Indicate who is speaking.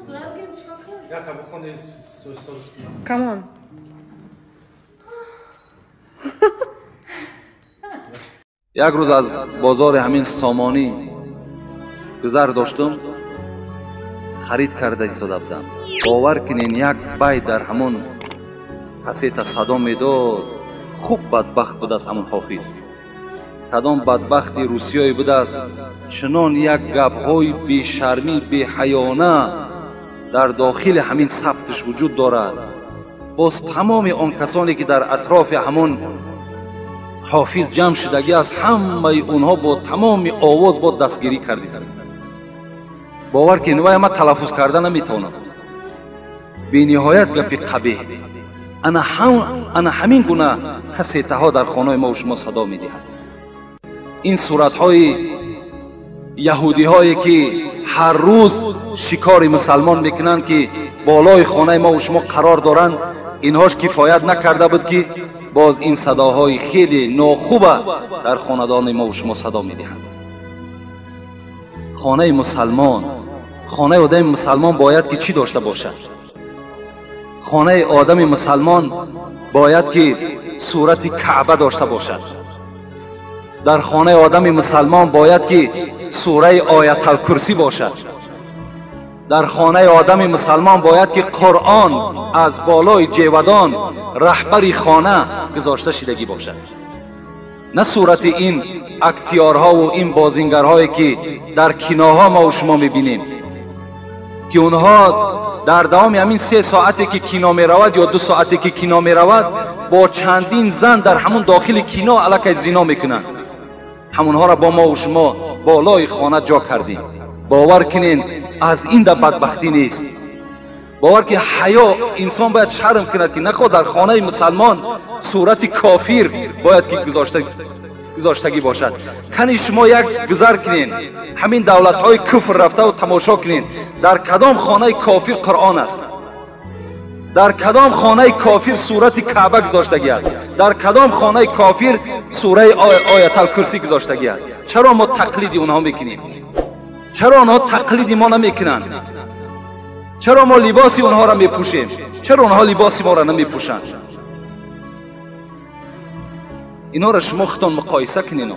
Speaker 1: Сурат гирим, чикор кунам?
Speaker 2: Як бухони.
Speaker 3: Come on.
Speaker 4: Як рӯз аз бозори ҳамин Сомонӣ гузар доштум, харид карда истода будам. Бовар кунен, як бай дар ҳамон кассета садо медод. Хуб бадбахт будааст ҳамон ҳофиз. Кадом бадбахти русиёе будааст, чунон як гапҳои бешармӣ, беҳаёна дар дохили ҳамин сабтиш вуҷуд дорад. Боз тамоми он касоне ки дар атрофи ҳамон ҳофиз ҷамъ шудагӣ аст, ҳамаи онҳо бо тамоми овоз бо дастгирӣ кардисанд. Бовар кунед, вай ман талаффуз карда наметавонам. Бениҳоят гапи қабеҳ. Ана ҳамин гуна кассетаҳо дар хонаи мо шумо садо медиҳад. Ин суратҳои яҳудиҳое ки ҳар рӯз шикори мусалмон мекунанд, ки болои хонаи мо шумо қарор доранд, инҳош кифоят накарда буд, ки боз ин садоҳои хеле нохуба дар хонадони мо шумо садо медиҳанд. Хонаи мусалмон, хонаи одами мусалмон бояд ки чӣ дошта бошад? Хонаи одами мусалмон бояд ки сурати Каъба дошта бошад. Дар хонаи одами мусалмон бояд ки сураи Ояталкурсӣ бошад. Дар хонаи одами мусалмон бояд ки Қуръон аз болои ҷевадон раҳбари хона гузошта шидагӣ бошад. На сурати ин актиёрҳову ин бозингарҳое ки дар киноҳо мо шумо мебинем, ки онҳо дар давоми ҳамин 3 соате ки кино меравад ё 2 соате ки кино меравад, бо чандин зан дар ҳамун дохили кино аллакай зино мекунанд. Ҳамонҳоро бо мо шумо болои хона ҷо кардем. Бовар кунен, аз ин да бадбахтӣ нест. Бовар ки ҳаё инсон бояд шарм кунад, ки нахоҳ дар хонаи мусалмон сурати кофир бояд ки гузоштагӣ бошад. Кани шумо як гузар кунен, ҳамин давлатҳои куфр рафтаву тамошо кунен, дар кадом хонаи кофир Қуръон аст, дар кадом хонаи кофир сурати Каъба гузоштагӣ аст, дар кадом хонаи кофир сураи Ояталкурсӣ гузоштагӣ аст. Чаро мо тақлиди онҳо мекунем? Чаро онҳо тақлиди мо намекунанд? Чаро мо либоси онҳоро мепӯшем? Чаро онҳо либоси моро намепӯшанд? Инҳоро шумо худтон муқоиса кунед.